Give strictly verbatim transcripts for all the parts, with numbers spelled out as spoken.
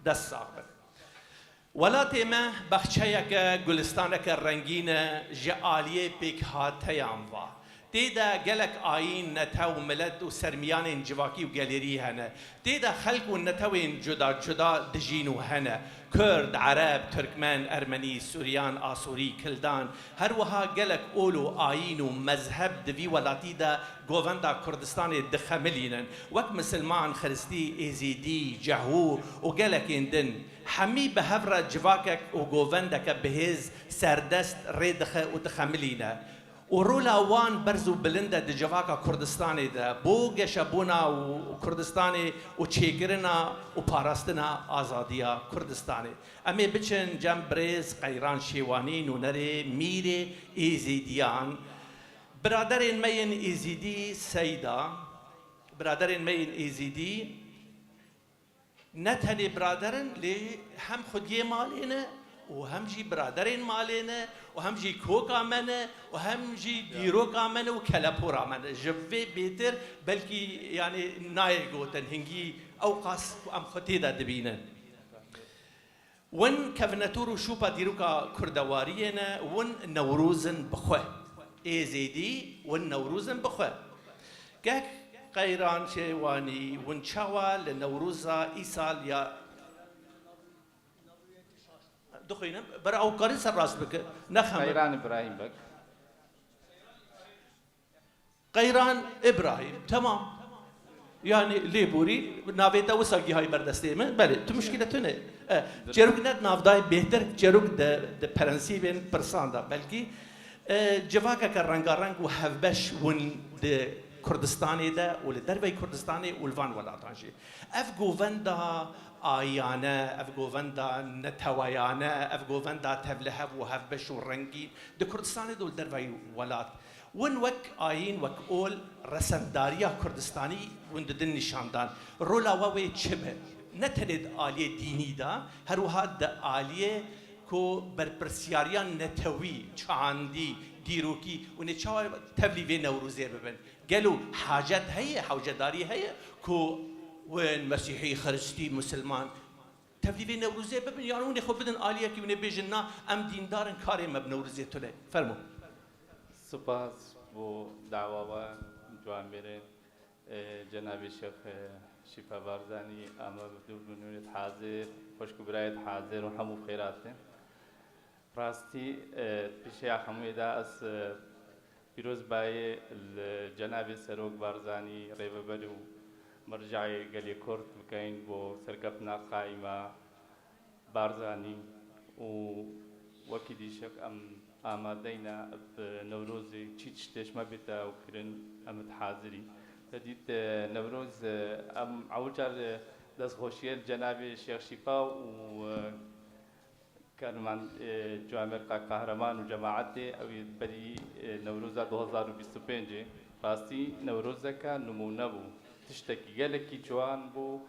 Dest sax bin. Welatê me baxçeyeke, gulistaneke rengîn e ji aliyê pêkhateyan va. Tê de gelek ayîn, netew, milet û sermiyanên civakî û gelêrî hene. Tê de xelk û netewên cuda cuda dijîn û hene. Kurd, Ereb, Tirkmen, Ermenî, Suryan, Asûrî, Kildan, her wiha gelek ol û ayîn û mezheb di vî welatî de govenda Kurdistanê dixemilînin. Wek Misilman, Xiristî, Êzîdî, Cehû û gelekên din, hemî bi hev re civakek û govendeke bihêz, serdest, rê dixe û dixemilîne. Û rola wan berz û bilind e di civaka Kurdistanê de, bo geşebûna û Kurdistanê û çêkirina û parastina azadiya Kurdistanê. Em ê biçin cem birêz Qeyran Şêwanî, nûnerê Mîrê Êzîdiyan. Biraderên me yên Êzîdî, Seyda, biraderên me yên Êzîdî, ne tenê birader in, lê hem xwediyê malê ne û hem jî biraderên malê ne û hem jî koka me ne û hem jî dîroka me ne û kelepora me ne. Ji vê bêtir belkî, yanî, nayê gotin, hingî ew qas ku em xwe tê de dibînin. Win kevnetûr û şûpa dîroka kurdewariyê ne, win Newroz in bi xwe. Êzêdî, win Newroz in bi xwe. Kek Qeyran Şêwanî, win çawa li Newroza îsal ya dixwînim, bera ew karî ser rast bike, nexeme. Qeyran Îbrahîm Beg. Qeyran Îbrahîm, temam. Yanî lêborî, navê te wisa gihayî ber destê min. Belê, tu muşkîle tune. E, çêrok ne di navdayê bêhtir, çêrok di, di prensîbên pirsan de. Belkî, e, civakeke rengareng û hevbeş hûn di Kurdistanê de û li derveyî Kurdistanê û li van welatan jî. Ev govenda ayînane, ev govenda neteweyane, ev govenda tevlihev û hevbeş û rengîn di Kurdistanê de û li derveyî welat. Win wek ayîn, wek ol, resendariya Kurdistanî win didin nîşandan. Rola we wê çi be? Ne tenê di aliyê dînî de, her wiha di aliyê ku berpirsiyariya netewî, çandî, dîrokî, hûn ê çawa tevlî vê Newrozê bibin? Gelo hacet heye, hewcedarî heye ku win Mesîhî, Xiristî, Musilman, tevlî vê Newrozê bibin, yan hûn ê xwe bidin aliyekî, hûn ê bêjin, na, em dîndar in, karê me bi Newrozê tune. Fermo. Spas bo dawa we, ciwanbêrê, e, cenabê Şêx, e, Şîfa Barzanî, ama bi dûr bi nûnê hazir, xweşk û birayê hazir û hemû xêrat in. Rastî, e, pêşiya hemûyê de ez, e, pîrozbayê li cenabê Serok Barzanî, rêveber û mercayê gelê Kurd bikeyn bo serkeftina qaîma Barzanî û wekî dî şek em amadeyne bi Newrozê çi tiştê ji me bête ew kirin, em id hazirî. Te dît, e, Newroz, e, em ew car, e, destxweşiyê li cenabê Şêx Şîfa û, e, Kerman, e, Ciwamerqa Kahraman û cemaetê, ew ê berî, e, Newroza du hazar û bîst û pêncê. Rastî Newrozeke nimûne bû. Tiştekî gelekî ciwan bû.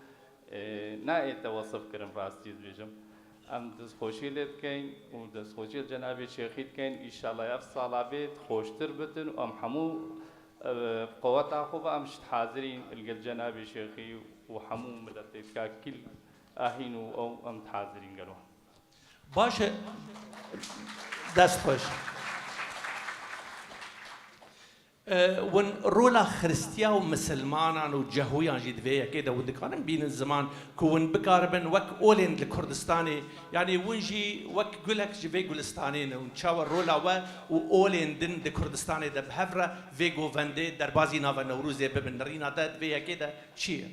E, naête wesif kirin rastî dibêjim. Em destxweşî lê dikeyn û destxweşî li cenabê Şêxî dikeyn. Înşallah ev sala bê xweştir bitin û em hemû, e, qeweta xwe ve em ji hazirîn li gel cenabê Şêxî û hemû miletê ka kil ahîn û ew em hazirîn gelo. Baş e. Dest xweş. E, win rola Xiristiya û Misilmanan û Cehûyan jî di vê yekê de hûn dikarin bînin ziman ku hûn bikaribin wek olên li Kurdistanê, yanî hûn jî wek gulek ji vê gulistanê ne, hûn çawa rola we û olên din di Kurdistanê de bi hev re vê govendê derbazî nava Newrozê bibin? Nirîna te di vê yekê de çi ye?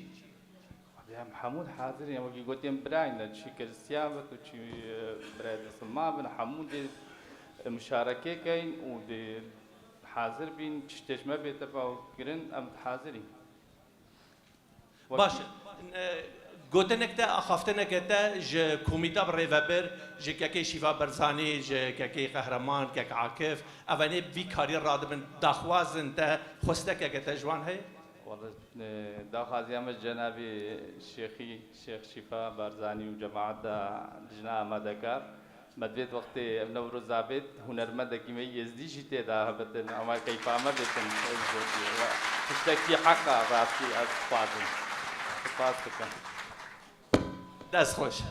Em hemû hazir in, wekî gotî em birayên ne, çi Kristiyan be, tu çi, e, birayê Misilman bin, hemû dê, e, muşareke keyn û dê hazir bîn, tiştê ji me bête baw kirin, em hazir in. Wekî Baş e. E, gotinek te, axaftineke te ji komîta bi rêvebir, ji kekê Şîva Berzanî, ji kekê Qehreman, kek Akif, ev ê bi vî karî radibin, daxwazin te, xwestekeke te ji wan heye? Wele, e, daxwaziya me cenabê Şêxî, Şêx Şîfa Barzanî û cemaeta dijna amadekar. Me divêt wextê ev Newroza bêt, hunermendekî me Yêzdî jî tê de hebitin, ama keyfa me bêtin, ez gotiye. We tiştekî heq e, rastî ez dixwazim. Spas dikim. Dest xweş.